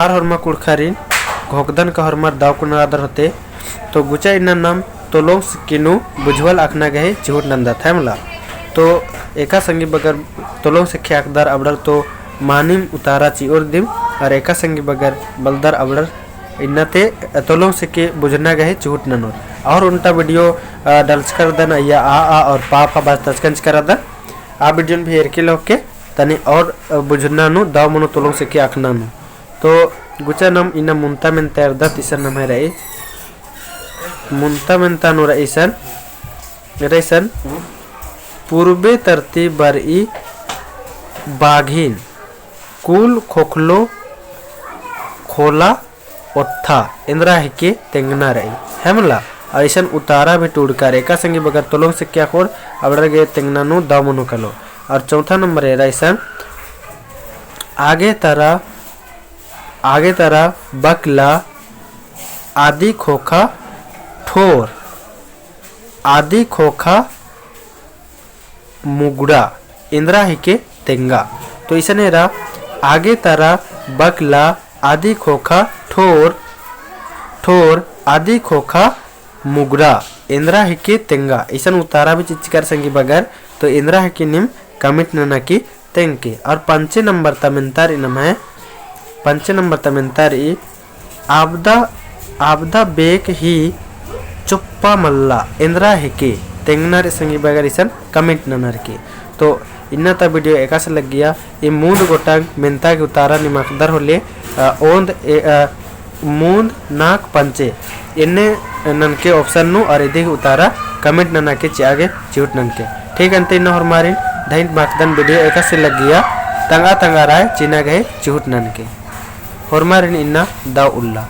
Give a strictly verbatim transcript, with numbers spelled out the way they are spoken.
आर होरमा कुँड़ुख़ारिन घोखदन का होरमर दव कुना रअदर होले, तो गुचा इन्ना नाम तोलोंग सिक्की नू बुझुवल अख़ना गही चिहुट नन्दत है मला। तो एका संगी बगर तोलोंग सिक्की अख़दर अबड़र तो मानिम उतारा चिओर दिम, और एका संगी बगर बलदर अबड़र इन्ना ती तोलोंग सिक्की बुझना गही चिहुट ननोर। और ओन्टा video, अ, डलचकर दन अइय्या आ, आ और पा, फा बाचकन चिकर दन। आ video भी एरकी लोग के तनी और, अ, बुझना नू दव मनो तोलोंग सिक्की अख़ना नू। तो गुचा नाम इन्ना मुन्ता मेन्ता एरदत इसन नम्है रई। मुन्ता मेन्ता नू रई इसन, रई इसन, पूर्बे तरती बरई बाघिन, कुल खोखलो खोला ओत्था, एन्दरा हिके तेंगना रई, है मला। और इसन उतारा भी टूड़कर, एका संगी बगर तोलोंग सिक्की अख़ोर, अबड़र गे तेंगना नू दव मनो कलो। और चौथा नंबर एरा इसन, आगे तरा, आगे तरा बकला आदि खोखा ठोर, आदि खोखा मुगड़ा, एन्दरा हिके तेंगा। तो इसन एरा आगे तरा बकला आदि खोखा ठोर, ठोर आदि खोखा मुगड़ा, एन्दरा हिके तेंगा। इसन उतारा भी चिच्चकर संगी बगर, तो एन्दरा हिके नीम comment नना की तेंगके। और पंचे नंबर ता मेन्ता रई नम्है, पंचे नंबर ता मेन्ता रई, आबदा, आबदा बेक ही चुप्पा मल्ला, एन्दरा हिके तेंगना रई संगी बगर इसन comment ननर की। तो इन्ना ता video एकासे लग्गिया, ई मूंद गोटंग मेन्ता गे उतारा नीम अख़दर होले, अ, ओन्द, ए, अ, मूंद नाक पंचे, एन्ने ननके option नू और इदी गे उतारा comment नना के चिआ गे चिहुट ननके। ठीक अन्ते इन्ना होरमारिन धैन बाकदन video एकासे लग्गिया, तंगआ तंगआ रई चिअना गही चिहुट ननके। होरमारिन इन्ना दव उल्ला।